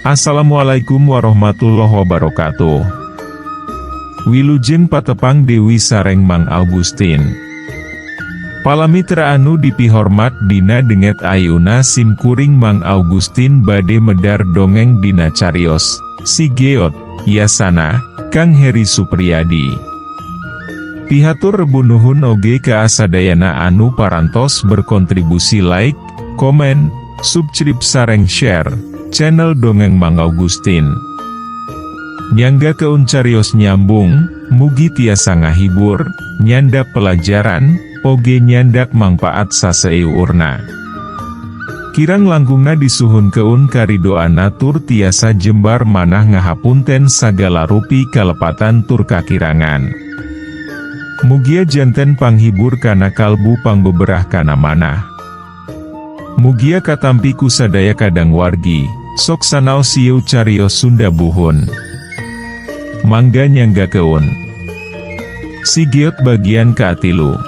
Assalamualaikum warahmatullahi wabarakatuh. Wilujeng patepang Dewi sareng Mang Augustin. Palamitra anu dipihormat dina denget ayuna sim kuring Mang Augustin bade medar dongeng dina carios, Si Geot, Yasana, Kang Heri Supriyadi. Pihatur rebu nuhun oge ka asadayana anu parantos berkontribusi like, komen, subscribe sareng share channel Dongeng Mang Augustin. Nyanggakeun carios nyambung, mugi tiasa ngahibur, nyandak pelajaran, oge nyandak mangpaat saseuurna. Kirang langkungna disuhunkeun karidoana tur tiasa jembar manah ngahapunten sagala rupi kalepatan tur kakirangan. Mugia janten panghibur kana kalbu pangbeberah kana manah. Mugia katampi ku sadaya kadang wargi, sok sanaos ieu carios Sunda buhun. Mangga nyanggakeun. Si Geot bagian kaatilu.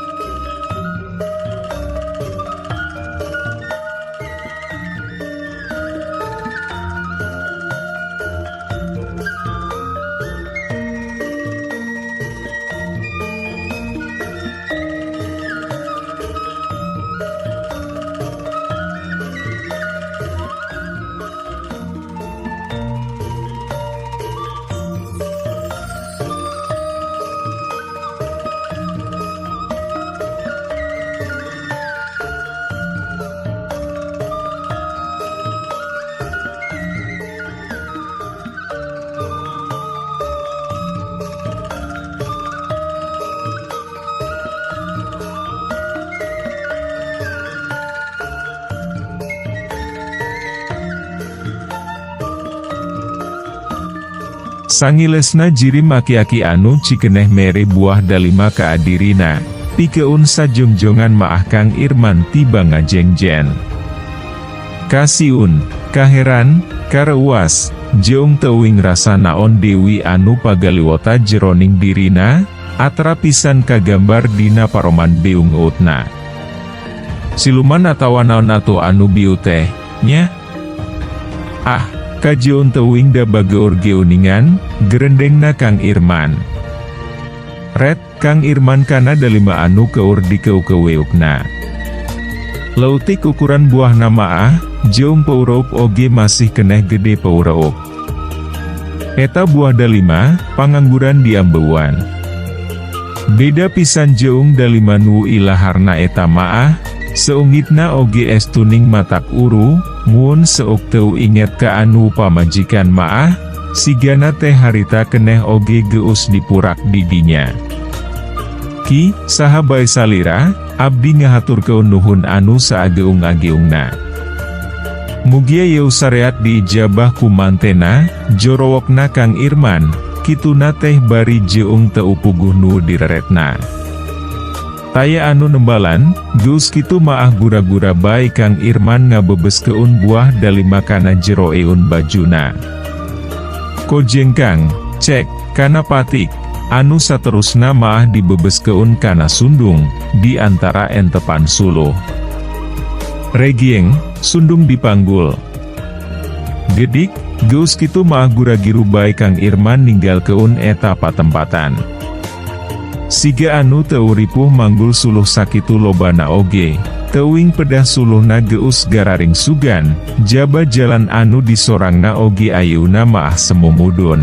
Sangilesna jirim aki-aki anu cikeneh mere buah dalima ka adirina, pikeun sajongjongan maah Kang Irman tiba ngajengjen. Kasiun, kaheran, kareuwas, jeung teuing rasa naon deui anu pagaliwota jeroning dirina, atra pisan kagambar dina paroman beungeutna. Siluman atawa naon atuh anu bieu teh, nya? Ah, kajeun teuing da bageur ge uningan, gerendengna Kang Irman. Ret, Kang Irman kana dalima anu keur dikeukeuweukna. Leutik ukuran buahna maah, jeung peureup oge masih keneh gede peureup. Eta buah dalima, pangangguran diambeuan. Beda pisan jeung dalima nu ilaharna eta maah, seungitna oge estuning matak uru, mun seuk teu inget ka anu pamajikan maah, sigana teh harita keneh oge geus dipurak didinya. Ki, saha bae salira, abdi ngahaturkeun nuhun anu saageung-ageungna. Mugia yeu sareat diijabah ku mantena, jorowokna Kang Irman, kituna teh bari jeung teu puguh nu direretna. Taya anu nembalan, geus kitu maah gura-gura bae Kang Irman ngabebeskeun buah dalima kana jero eun bajuna. Kojengkang, cek, kana patik, anu saterusna maah dibebeskeun kana sundung, di antara entepan suluh. Regieng, sundung dipanggul. Gedik, geus kitu maah gura-giru bae Kang Irman ninggalkeun eta patempatan. Siga anu teu ripuh manggul suluh sakitu lobana oge, teuing pedah suluhna geus gararing sugan, jaba jalan anu disorangna oge ayeuna maah semu mudun.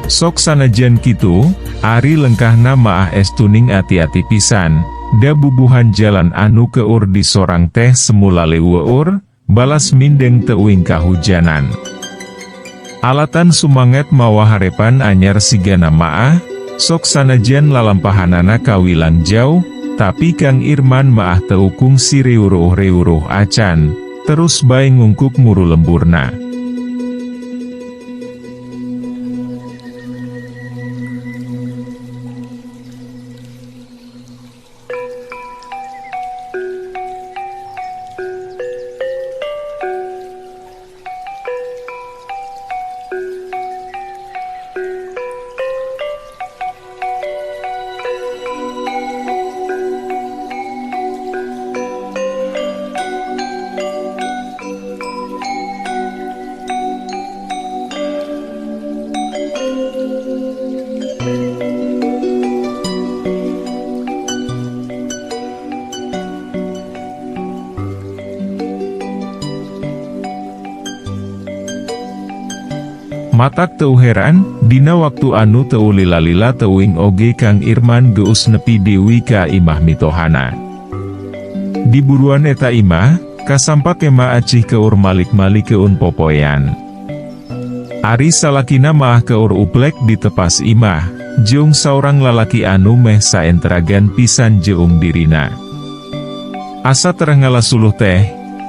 Sok sanajan kitu, ari lengkahna maah estuning ati-ati pisan, da bubuhan jalan anu keur disorang teh semula leueur, balas mindeng teuing kahujanan. Alatan sumanget mawa harepan anyar sigana maah, sok sanajan lalampahanana kawilang jauh, tapi Kang Irman maah teu kungsi reuruh-reuruh acan, terus bae ngungkuk muru lemburna. Matak teu heran, dina waktu anu teu lila-lila teuing oge Kang Irman geus nepi Dewi ka imah mitohana. Di buruan eta imah, kasampak Ema Acih keur malik-malikeun popoean. Ari salakina maah keur uplek di tepas imah, jeung saurang lalaki anu meh saenteragan pisan jeung dirina. "Asa tereh ngala suluh teh,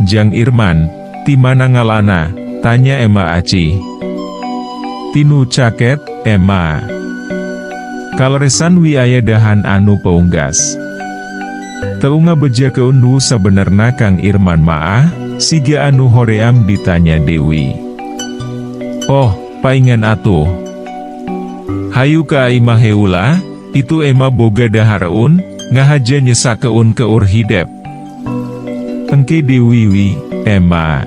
Jang Irman, ti mana ngalana?" tanya Ema Acih. "Ti nu caket, Ema. Kaleresan wi aya dahan anu peunggas." Teu ngabejakeun nu sabenerna Kang Irman maah, siga anu hoream ditanya Dewi. "Oh, paingan atuh. Hayu ka imah heula, itu Ema boga dahareun, ngahaja nyesakeun keur hidep." "Engke deui wi, Ema.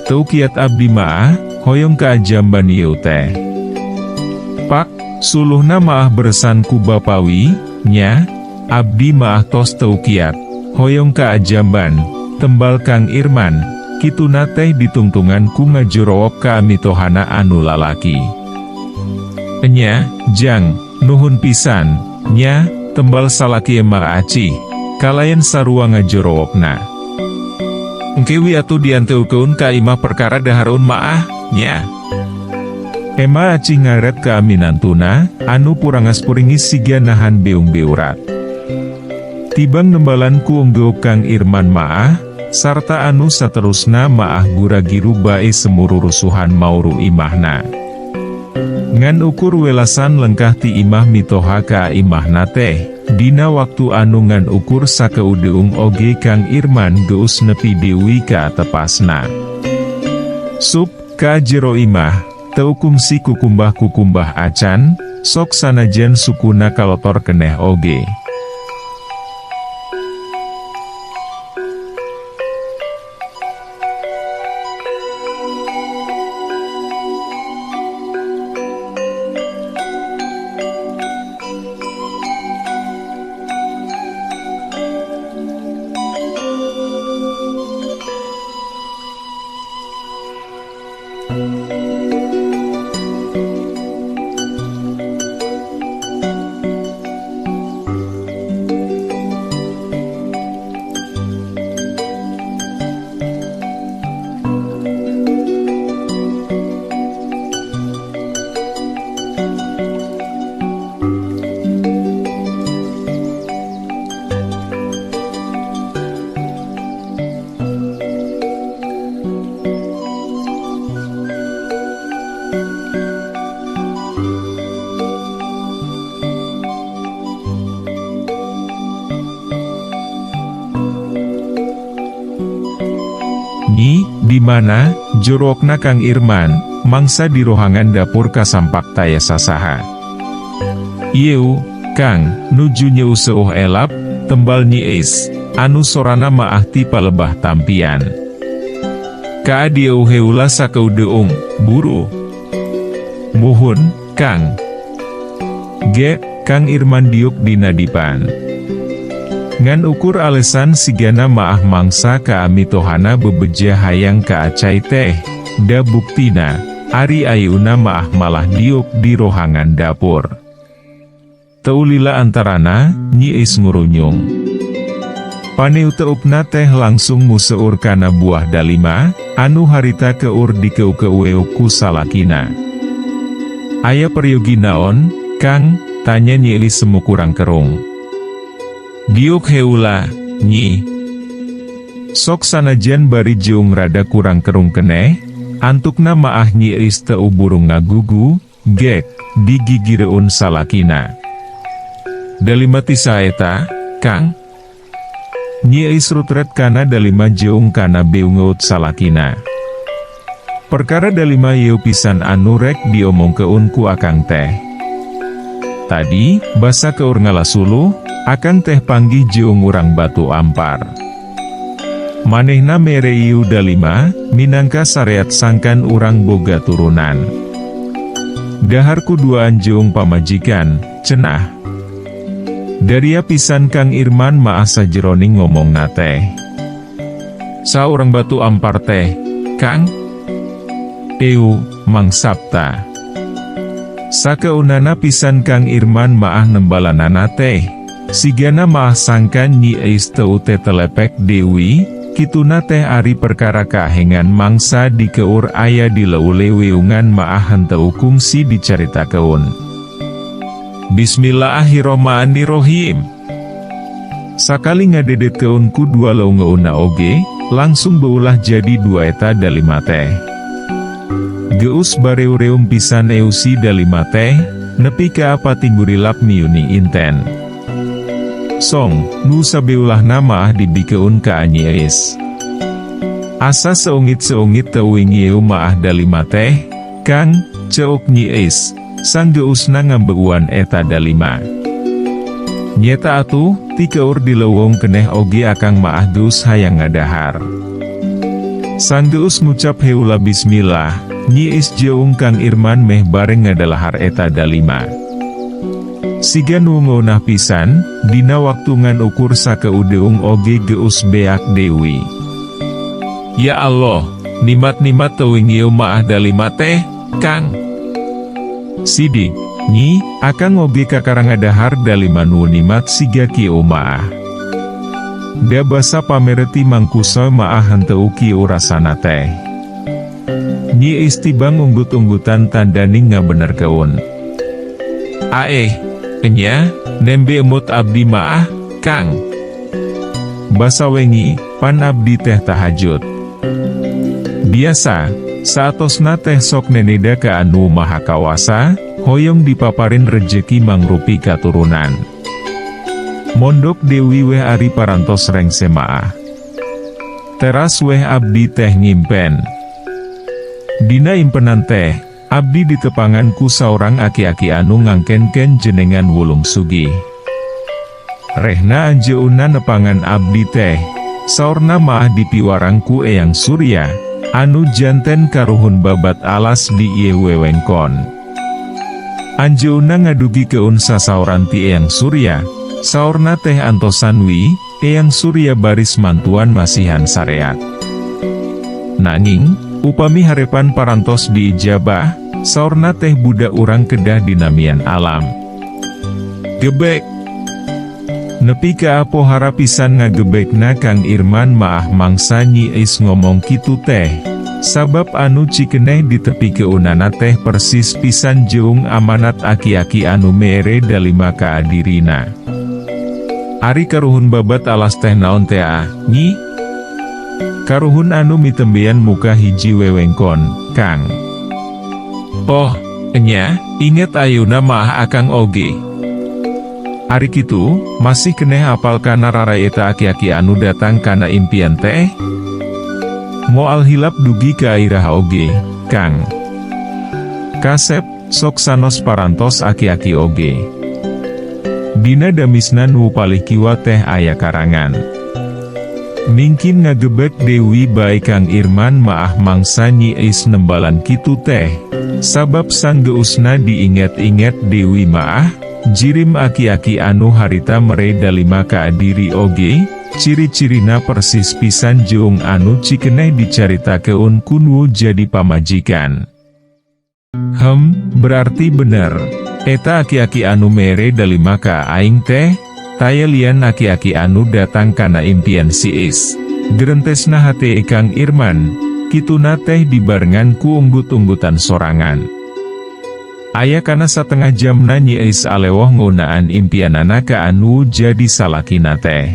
Teu kiat abdi maah, hoyong ka jamban ieu teh." "Pak, suluhna maah beresan ku Bapa wi, nya, abdi maah tos teu kiat, hoyong ka jamban," tembal Kang Irman, kituna teh ditungtungan ku ngajorowok ka mitohana anu lalaki. "Enya, Jang, nuhun pisan, nya," tembal salaki Ema Acih, kalayan sarua ngajorowokna. "Engke wi atuh dianteukeun ka imah perkara dahareun maah, nya." Ema Acih ngaret ka minantuna, anu purangas-puringis siga nahan beung-beurat. Tibang nembalan ku unggeuk Kang Irman maah, sarta anu saterusna maah gura-giru bae semururusuhan mauru imahna. Ngan ukur welasan lengkah ti imah mitoha ka imahna teh, dina waktu anu ngan ukur sakeudeung oge Kang Irman geus nepi deui ka tepasna. Sup ka jero imah, teu kungsi kukumbah-kukumbah acan, sok sanajan sukuna kalotor keneh oge. "Nyi, di mana?" jorokna Kang Irman, mangsa di rohangan dapur kasampak taya sasaha. "Ieu, Kang, nuju nyeuseuh elap," tembal Nyi Is, anu sorana maah ti palebah tampian. "Ka dieu heula sakeudeung, buru." "Muhun, Kang." Ge, Kang Irman diuk dina dipan. Ngan ukur alesan sigana maah mangsa ka mitohana bebeja hayang ka acai teh, da buktina, ari ayuna maah malah diuk di rohangan dapur. Teu lila antarana, Nyi Is ngurunyung. Paneuteupna teh langsung museur kana buah dalima, anu harita keur dikeukeueuk ku salakina. "Aya peryogi naon, Kang?" tanya Nyi Elis semu kurang kerung. "Diuk heula, Nyi." Sok sanajan bari jeung rada kurang kerung keneh, antukna maah Nyi Elis teu burung ngagugu, gek, digigireun salakina. "Dalima ti saha eta, Kang?" Nyi Elis rutret kana dalima jeung kana beungeut salakina. "Perkara dalima ieu pisan anu rek diomongkeun ku akang teh. Tadi, basa keur ngala suluh, akang teh panggih jeung urang Batu Ampar. Manehna mere ieu dalima, minangka sareat sangkan urang boga turunan. Dahar ku duaan jeung pamajikan, cenah." Daria pisan Kang Irman maah sajeroning ngomongna teh. "Saha urang Batu Ampar teh, Kang?" Eu, Mang Sapta. Sakeunana pisan Kang Irman maah nembalanana teh. Sigana maah sangkan Nyi Eis teu tetelepek Dewi, kituna teh ari perkara kaahengan mangsa dikeur aya di leule weungan maah henteu kungsi dicaritakeun. Bismillahirrohmanirrohim. Sakali ngadedetkeun ku dua leungeunna oge, langsung beulah jadi dua eta dalima teh. Geus bareureum pisan eusi dalima teh, nepi ka patinggurilap miuni inten. Song, nu sabeulahna maah dibikeun ka Nyi Eis. Asa seungit-seungit teuing ieu maah dalima teh, Kang, ceuk Nyi Eis, sanggeusna ngambeuan eta dalima. Nyeta atuh, ti keur dileuweung keneh oge akang maah geus hayang ngadahar. Sanggeus ngucap heula bismillah, Nyi Eis jeung Kang Irman meh bareng ngadalahar eta dalima. Siga nu ngeunah pisan, dina waktu ngan ukur sakeudeung oge geus beak Dewi. Ya Allah, nimat-nimat teuing ieu maah dalima teh, Kang. Sidik, Nyi, akang oge kakara ngadahar dalima nu nimat siga kieu maah. Da basa pamereti Mang Kusoy maah henteu kieu rasana teh. Nyi Eis tibang unggut-unggutan tandaning ngabenerkeun. Aeh, enya, nembe emut abdi maah, Kang. Basa wengi, pan abdi teh tahajud. Biasa, saatosna teh sok neneda ka anu maha kawasa, hoyong dipaparin rejeki mangrupi katurunan. Mondok Dewi weh ari parantos rengse maah. Teras weh abdi teh ngimpen. Dina impenan teh, abdi ditepangan ku saurang aki-aki anu ngangkenken jenengan wulung sugih. Rehna anjeunna nepangan abdi teh, saurna maah dipiwarang ku Eyang Surya, anu janten karuhun babat alas di ieu wewengkon. Anjeunna ngadugikeun sasauran ti Eyang Surya, saurna teh antosan wi, Eyang Surya baris mantuan masihan sareat. Nanging, upami harepan parantos diijabah, saurna teh budak urang kedah dinamian alam. Gebek! Nepi ka pohara pisan ngagebekna Kang Irman maah mangsa Nyi Eis ngomong kitu teh, sabab anu cikeneh di tepi keunana teh persis pisan jeung amanat aki-aki anu mere dalima kaadirina. Ari karuhun babat alas teh naon teh ah, Nyi? Karuhun anu mitembeyan muka hiji wewengkon, Kang. Oh, enya, inget ayeuna maah akang oge. Ari kitu, masih keneh apal kana rarai eta aki-aki anu datang kana impian teh? Moal hilap dugi ka iraha oge, Kang. Kasep, sok sanos parantos aki-aki oge. Dina damisna nu palih kiwa teh aya karangan. Mingkin ngagebek Dewi bae Kang Irman maah mangsa Nyi Eis nembalan kitu teh, sabab sanggeusna diinget-inget Dewi maah, jirim aki-aki anu harita mere dalima kaadiri oge, ciri-cirina persis pisan jeung anu cikeneh dicaritakeun ku nu jadi pamajikan. Hem, berarti bener. Eta aki-aki anu mere dalima ka aing teh, taya lian aki-aki anu datang kana impian si Is. Gerentesna hate Kang Irman, kituna teh dibarengan ku unggut-unggutan sorangan. Aya kana satengah jamna Nyi Eis alewoh ngeunaan impianana ka anu jadi salakina teh.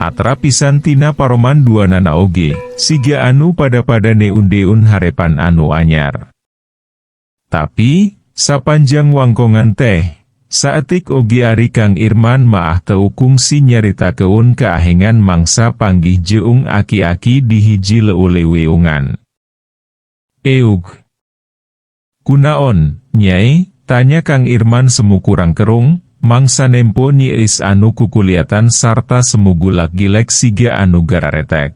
Atra pisan tina paroman duanana oge, siga anu pada-pada neun-deun harepan anu anyar. Tapi, sapanjang wangkongan teh, saetik oge ari Kang Irman maah teu kungsi nyaritakeun kaahengan mangsa panggih jeung aki-aki di hiji leule weungan. Eug. Kunaon, Nyai? Tanya Kang Irman semu kurang kerung, mangsa nempo Nyi Eis anu kukuliatan sarta semu gulak-gilek siga anu gararetek.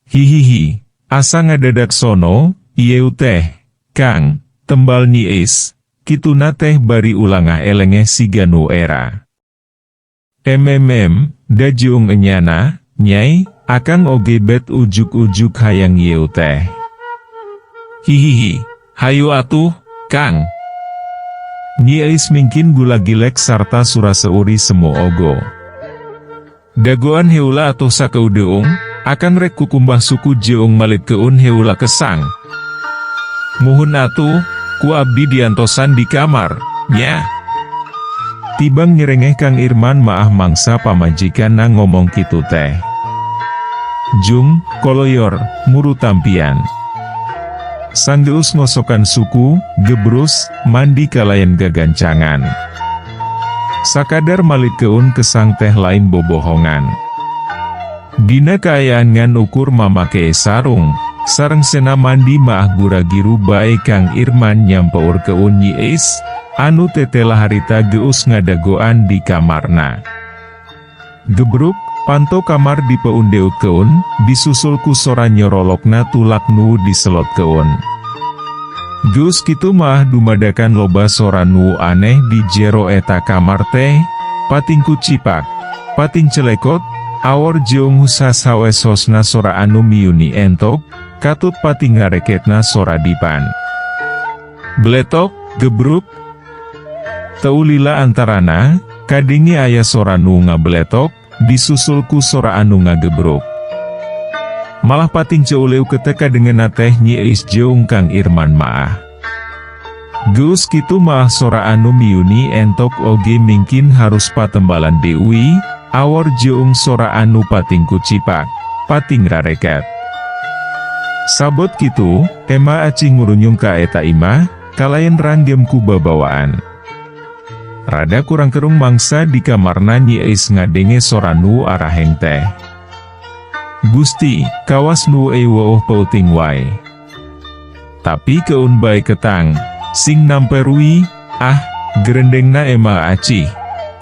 Hihihi, asa ngadadak sono, ieu teh, Kang, tembal Nyi Eis, kituna teh bari ulangah elengeh siga nu era. Da jeung enyana, Nyai, akang oge bet ujug-ujug hayang ieu teh. Hihihi, hayu atuh, Kang. Nyi Eis mingkin gula gilek sarta sura seuri semu ogo. Dagoan heula atuh sakeudeung, akang rek kukumbah suku jeung malitkeun heula kesang. Muhun atuh, ku abdi diantosan di kamar, nya. Tibang nyerengeh Kang Irman maah mangsa pamajikanna ngomong kitu teh. Jung, koloyor, muru tampian. Sanggeus ngosokan suku, gebrus, mandi kalayan gagancangan. Sakadar malitkeun kesang teh lain bobohongan. Dina kaayaan ngan ukur mamake sarung, sareng sena mandi maah gura-giru bae Kang Irman nyampeurkeun Nyi Eis, anu tetela harita geus ngadagoan di kamarna. Gebruk, panto kamar dipeundeutkeun, disusul ku sora nyorolokna tulak nu diselotkeun. Geus kitu maah dumadakan loba sora nu aneh di jero eta kamar teh, pating kucipak, pating celekot, awor jeung sasawesosna sora anu miyuni entok, katut pating ngareketna sora dipan. Bletok, gebruk. Teu lila antarana, kadenge aya sora nu ngabeletok, disusul ku sora anu ngagebruk. Malah pating ceuleu keteka dengan teh Nyi Eis jeung Kang Irman maah. Geus kitu maah sora anu miyuni entok oge mingkin harus patembalan deui, awor jeung sora anu pating kucipak, pating rareket. Sabot kitu, Ema Acih ngurunyung ka eta imah, kalayan ranggem ku babawaan. Rada kurang kerung mangsa di kamarna Nyi Eis ngadenge sora nu araheng teh. Gusti, kawas nu euweuh peuting wae. Tapi keun bae ketang, sing namperui, ah, gerendengna Ema Acih.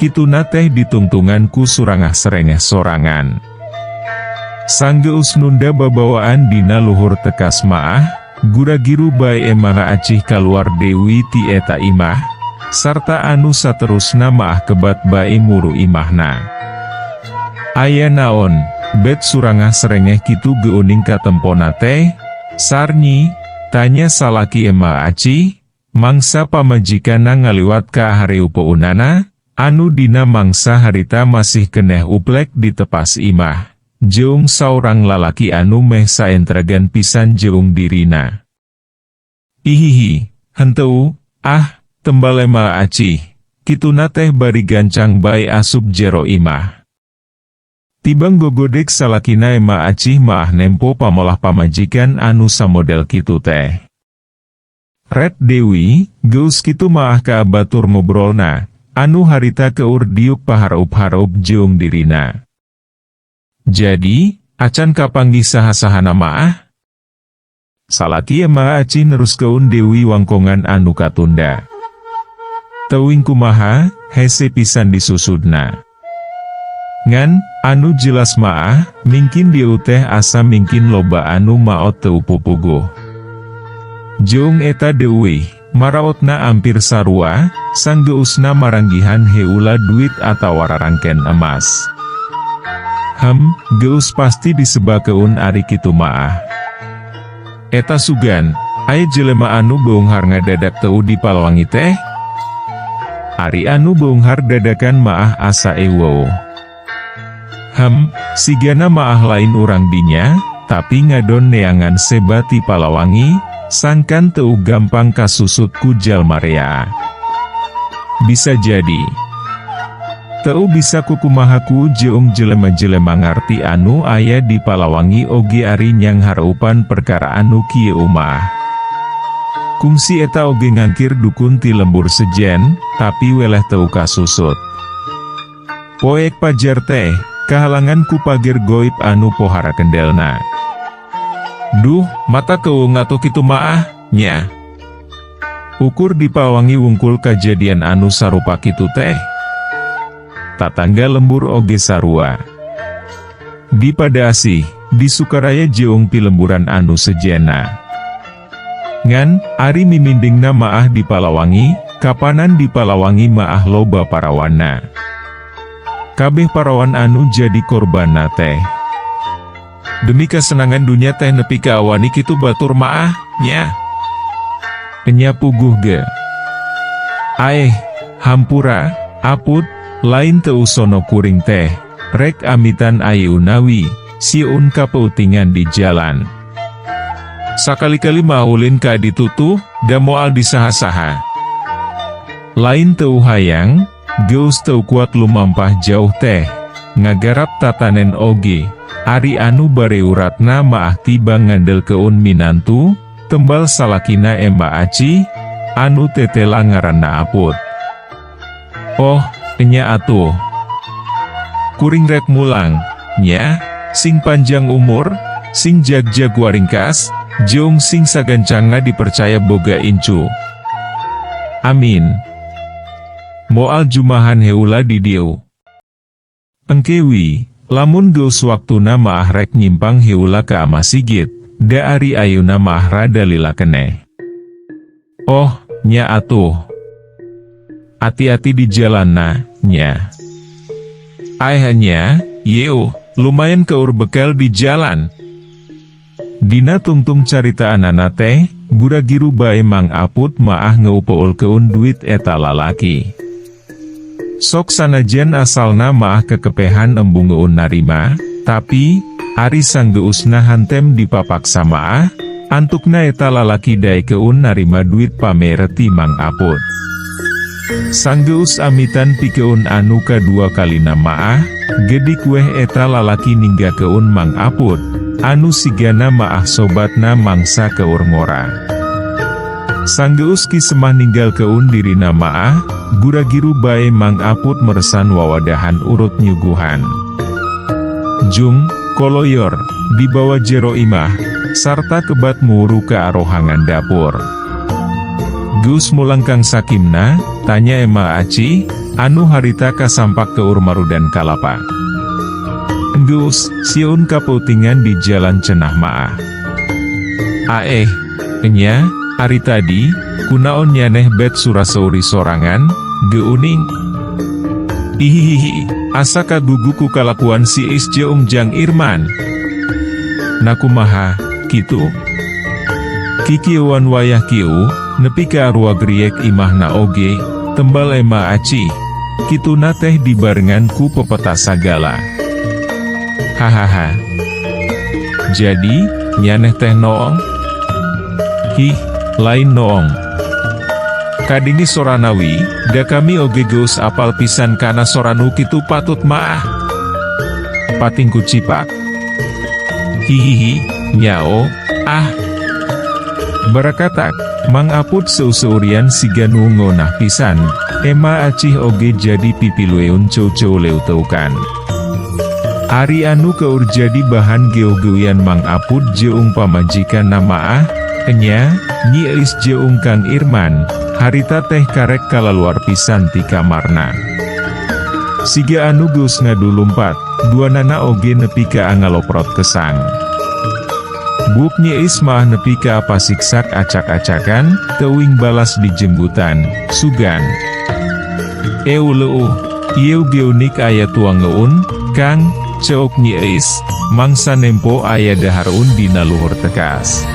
Kituna teh ditungtungan ku surangah serengeh sorangan. Sanggeus nunda babawaan dina luhur tekas maah, gura-giru bae Ema Acih kaluar deui ti eta imah, sarta anu saterusna maah kebat bae muru imahna. Aya naon, bet surangah serengeh kitu geuning katempona teh, Sarnyi, tanya salaki Ema Acih, mangsa pamajikanna ngaliwat ka hareupeunana, anu dina mangsa harita masih keneh uplek di tepas imah. Jeung saurang lalaki anu meh saentregan pisan jeung dirina. Ihihi, henteu, ah, tembal Ema Acih, kituna teh bari gancang bae asup jero imah. Tibang gogodek salakina Ema Acih maah nempo pamolah pamajikan anu samodel kitu teh. Red Dewi, geus kitu maah ka batur ngobrolna, anu harita keur diuk pahareup-hareup jeung dirina. Jadi, acan kapanggih saha-sahana maah? Salaki Ema Acih neruskeun deui wangkongan anu katunda. Teuing kumaha, hese pisan disusudna. Ngan, anu jelas maah, mingkin dieu teh asa mingkin loba anu maot teu pupuguh. Jeung eta deuih, maraotna ampir sarua, sanggeusna maranggihan heula duit atawa rarangken emas. Hem, geus pasti disebakeun ari kitu maah. Eta sugan, aya jelema anu beunghar ngadadak teu di Palawangi teh? Ari anu beunghar dadakan maah asa euweuh. Hem, sigana maah lain urang dinya, tapi ngadon neangan seba ti Palawangi, sangkan teu gampang kasusut ku jalma rea. Bisa jadi. Teu bisa kukumaha ku jeung jelema-jelema ngarti anu aya di Palawangi oge ari nyanghareupan perkara anu kieu mah. Kungsi eta oge ngangkir dukun ti lembur sejen, tapi weleh teu kasusut. Poek pajar teh, kahalangan ku pager goib anu pohara kendelna. Duh, matak euweuh atuh kitu maah, nya. Ukur di Palawangi wungkul kajadian anu sarupa kitu teh. Tatangga lembur oge sarua. Di Padaasih, di Sukaraya jeung pilemburan anu sejenna. Ngan, ari mimindingna maah di Palawangi, kapanan di Palawangi maah loba parawanna. Kabeh parawan anu jadi korbanna teh. Demi kesenangan dunia teh nepi ka awani kitu batur maah, nya. Enya puguh ge. Aeh, hampura, Aput, lain teu sono kuring teh, rek amitan ayeunawi, sieun kapeutingan di jalan. Sakali-kali mah ulin ka ditu tuh, da moal disaha-saha. Lain teu hayang, geus teu kuat lumampah jauh teh, ngagarap tatanen oge, ari anu bareuratna maah tiba ngandelkeun minantu, tembal salakina Ema Acih, anu tetela ngaranna Aput. Oh, enya atuh. Kuring rek mulang, nya, sing panjang umur, sing jagjag waringkas, jeung sing sagancangna dipercaya boga incu. Amin. Moal jumahan heula di dieu. Engke wi, lamun geus waktuna maah rek nyimpang heula ka masigit, da ari ayeuna maah rada lila keneh. Oh, nya atuh. Ati-ati di jalanna, nya. Aeh nya, yeuh, lumayan keur bekel di jalan. Dina tungtung caritaanana teh, gura-giru bae Mang Aput maah ngeupeulkeun duit eta lalaki. Sok sanajan asalna maah kekepehan embungeun narima, tapi, ari sanggeusna hantem dipapaksa maah, antukna eta lalaki daekeun narima duit pamere ti Mang Aput. Sanggeus amitan pikeun anu kadua kalina maah, gedik weh eta lalaki ninggakeun Mang Aput, anu sigana maah sobatna mangsa keur ngora. Sanggeus Ki Semah ninggalkeun dirina maah, gura-giru bae Mang Aput meresan wawadahan urut nyuguhan. Jung, koloyor, dibawa jero imah, sarta kebat muuru ka arohangan dapur. Geus mulang Kang Sakimna? Tanya Ema Aci, anu harita kasampak keur marudan kalapa. Enggeus, sieun kapeutingan di jalan cenah maah. Aeh, enya, ari tadi, kunaon nyaneh bet sura-seuri sorangan, geuning? Ihihihi, asa kagugu ku kalakuan si Is jeung Jang Irman. Nah, kumaha, kitu? Kikieuan wayah kieu, nepi ka aruagriek imahna oge, tembal Ema Aci. Kituna teh dibarengan ku pepeta sagala. Hahaha. Jadi, nyaneh teh noong? Hih, lain noong. Kadini soranawi, da kami oge geus apal pisan kana sora nu kitu patut maah. Pating ku cipak. Hihihi, nyao, ah. Barakatak, Mang Aput seu-seurian siga nu ngeunah pisan, Ema Acih oge jadi pipilueun ceu-ceuleu teukan. Ari anu keur jadi bahan geuh-geuyan Mang Aput jeung pamajikanna maah, enya, Nyi Eis jeung Kang Irman, harita teh karek kalaluar pisan ti kamarna. Siga anu geus ngadu lumpat, duanana oge nepi ka ngaloprot kesang. Buuk Nyi Eis mah nepi ka pasiksak acak-acakan, teuing balas dijenggutan, sugan. Eu leuh, ieu geunik aya tuangeun, Kang, ceuk Nyi Eis, mangsa nempo aya dahareun dina luhur tekas.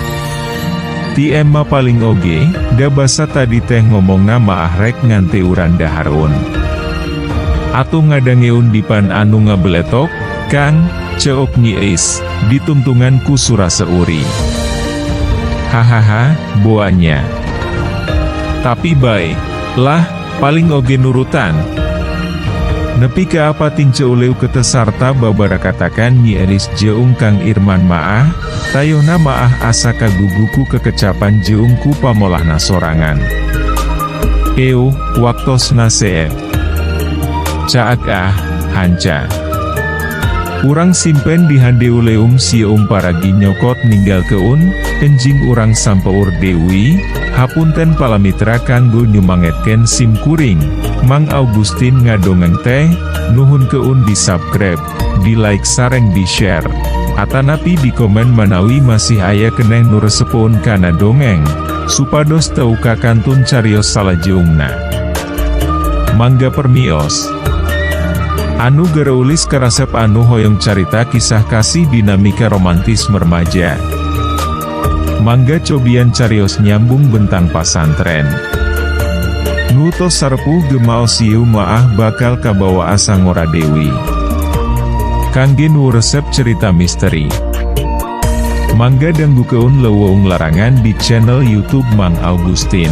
Ti Emma paling oge, da basa tadi teh ngomongna maah rek nganteuran dahareun. Atuh ngadangeun dipan anu ngabeletok, Kang, ceuk Nyi Eis, ditungtungan ku sura seuri. Hahaha, boanya. Tapi bae, lah, paling oge nurutan. Nepi ka pating ceuleu kete sarta babarakatakan Nyi Eis jeung Kang Irman maah, tayona maah asa kagugu ku kekecapan jeung ku pamolahna sorangan. Euh, waktosna seep. Caag ah, hanca. Urang simpen di handeuleum sieum paragi nyokot ninggalkeun, enjing urang sampeur deui, hapunten palamitra kanggo nyumangetkeun sim kuring, Mang Augustin ngadongeng teh, nuhunkeun di subscribe, di like sareng di share. Atanapi di komen manawi masih aya keneh nu resepeun kana dongeng, supados teu kakantun carios salajengna. Mangga permios. Anu gareulis karasep anu hoyong carita kisah kasih dinamika romantis remaja. Mangga cobian carios nyambung bentang pasantren. Nu tos sarepuh ge maos ieu maah bakal kabawa asa ngora deui. Kangge nu resep cerita misteri, mangga danggukeun Leuweung Larangan di channel YouTube Mang Augustin.